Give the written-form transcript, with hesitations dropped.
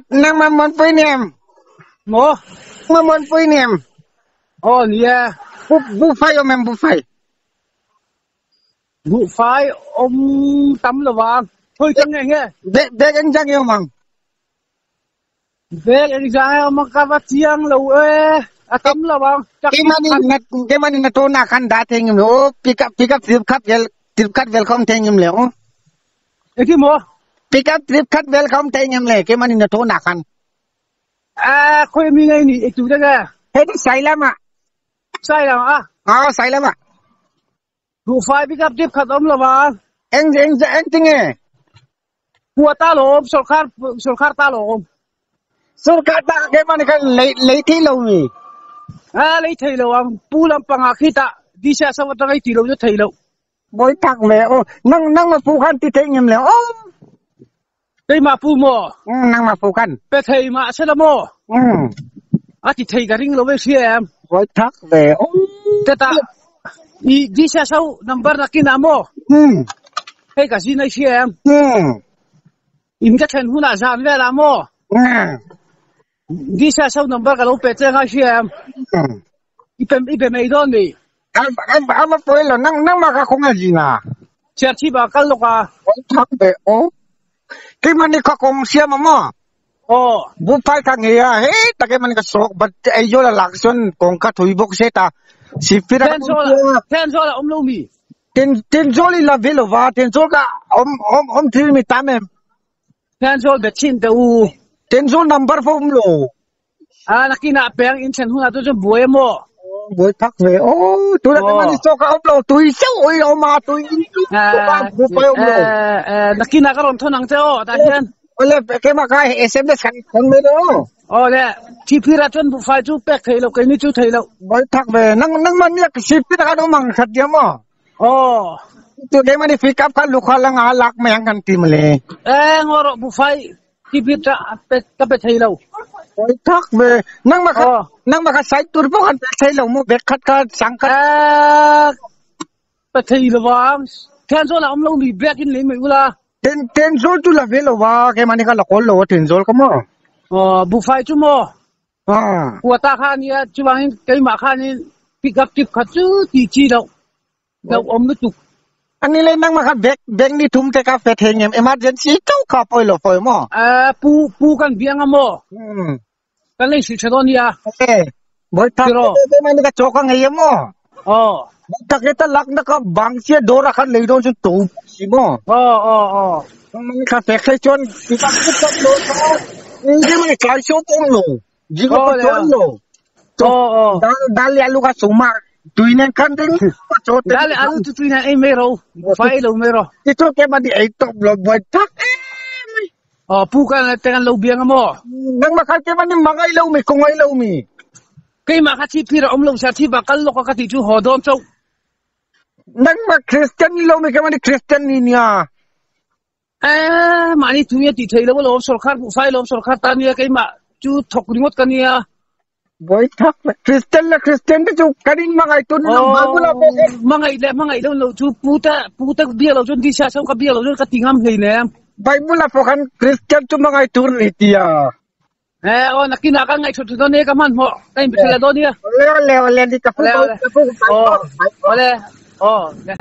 Nang ma mon pui nem. Mo? Ma mon pui nem. Oh nia. Bu bu fai om em bu fai. Bu fai om tam lo wang. Thôi chăng nghe nghe. Be be eng jang yo mang. Bek eng jang yo mang ka va chiang lo e. A tam lo wang. Ke mani na ke mani na to na khan da theng lo pick up pick up trip khat vel trip khat welcome theng le o. E ki mo? Pick up trip khat welcome theng le ke mani na to na khan. A khoi mi ngai ni e tu da ga. He ti sai lama. Sai lama a. Ah sai lama. Bu fai pick up trip khat om lo wang. Eng eng eng tinge. Pua ta lo sarkar sarkar ta lo. Sarkar ta ke mani khan lei lei thi lo mi. A lei thei lo ang pu lam panga khi ta di sa sa ta ngai ti lo jo thei lo. Boi thak me o nang nang ma pu khan ti thei ngem le o. Tei ma pu mo. Nang ma pu khan. Pe thei ma se la mo. A ti thei ka ring lo ve si em. Boi thak ve o. Ta ta i di sa sa number na ki na mo. Hei ka si nai si em. In ka then huna zan ve la mo. Di sa sa number ka lo pe che nga si em. I pe i pe mei don ni. Am am am poi lo nang nang ma ka khong a ji na. Cher chi ba kal lo ka. Boi thak ve o. Ke mani ka kong sia ma mo. Oh. Bu phai ka nge ya he ta ke mani ka sok bat ai yo la lak son kong ka thui bok se ta. Si pira Ten zo la ten zo la om lo mi. Ten ten zo li la ve lo va ten zo ka om om om thil mi tam em. Ten zo be chin te u. Ten zo number phone lo. A nakina peng in chen huna to jo buai mo. Boi thak ve o tu la ke mani sok ka om lo tui seu oi lo ma tui in tu ba bu phai om lo. Nakina ka ron thonang che o ta hian. Ole ke ma ka SMS kan khon me lo. O le chi phira chon bu phai chu pek thei lo ke ni chu thei lo. Boi thak ve nang nang man yak si pira ka no mang khat ya mo. Oh. Tu ke mani pick up ka lu kha la nga lak me ang kan tim le. E ngoro bu phai chi phira pe ka pe thei lo. Boi thak ve nang ma kha nang ma kha sai tur po kan thei lo mo bek khat ka sang khat. Pe thei lo wang. Ten zo la om lo mi back in le me ula. Ten ten zo tu la ve lo wa ke mani ka la kol lo ten zo ka mo. Oh bu phai chu mo. Ah. Wa ta kha ni chu wang ke ma kha ni pick up tip kha chu ti chi lo. Lo om lu tuk. Ani le nang ma kha bek bek ni thum te ka fe theng em emergency tu kha poi lo foi mo. A pu pu kan biang mo. Kan le si chadon ya. Eh boi thak ke mani ka choka ngai mo. Oh. Boi thak ke ta lak na ka bang sia dora khan lei don chu tu si mo. Oh oh oh. Mani kha fek thai chon pick up tip lo ka. Ni mani kai so pom lo. Ji ko chon lo. Oh oh. Dal dal alu ka suma tui nen kan ding cho te. Dal alu tu tui na ei me ro. Phai lo me ro. Ti cho ke mani ei top lo boi thak. Oh pu kan te kan lo biang mo. Nang ma kha ke mani mangai lo mi kongai lo mi. Ke ma kha chi phira om lo sa thi ba kal lo ka ti chu ho dom chau. Nang ma Christian lo mi ke mani Christian ni nia. Eh mani tu ye ti thei lo lo sarkar bu phai lo sarkar ta ni ke ma chu thok ringot kan nia. Boi thak Christian la Christian te chu kanin mangai tun nang Bible la po mangai le mangai lo lo chu pu ta bia lo chun di sa sa ka bia lo chun ka tingam hlei ne. Bible la po kan Christian chu mangai tur ni tia. Eh o nakina ka ngai chu tu ne ka man mo kai bi la do nia. Le le le di ka pu Oh ole oh le.